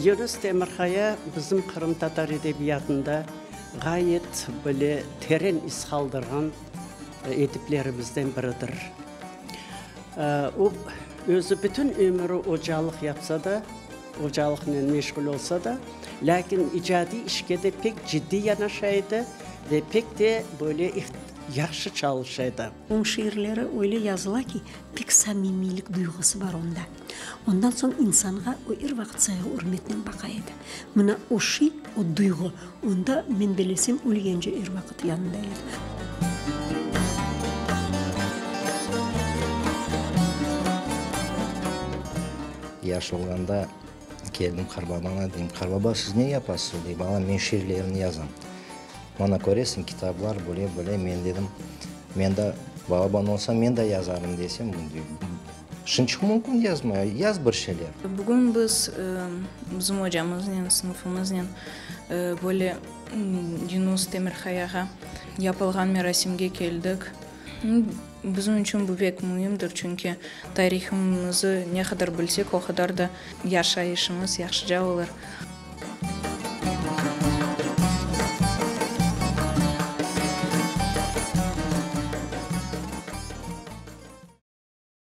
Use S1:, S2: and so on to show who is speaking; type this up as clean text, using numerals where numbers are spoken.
S1: Yunus Temirqaya bizim qırımtatar edebiyatında ğayet böyle teren iz qaldırğan ediplerimizden biridir. O, özü bütün ömüri ocalıq yapsa da, ocalıqnen meşğul olsa da, lâkin icadiy işke de pek ciddiy yanaşa edi ve pek de böyle yahşı çalışa edi.
S2: Onıñ şiirleri öyle yazıla ki, pek samimiylik duyğusı bar onda. Ondan soñ insanğa o er vaqıt sayğı-ürmetnen baqa edi. Mına o şey, o duyğu onda, men bellesem, ölgence er vaqıt yanında edi.
S3: Yaş olğanda keldim qarbabama, deyim, Qarbaba, siz ne yapasız? Dey, balam, men şiirlerimni yazam. Mana, köresiñ, kitaplar, böyle, böyle. Men dedim, men de balaban olsam, men de yazarım, desem, Şunçıq mümkün yazmaya, yaz bir şeyler.
S4: Bugün biz bizim ocamıznen, sınıfımıznen böyle Yunus Temirqayağa yapılğan merasimge keldik. Bizim içün bu pek müimdir, çünki tarihımızı ne qadar bilsek, o qadar da yaşayışımız yahşıca olur.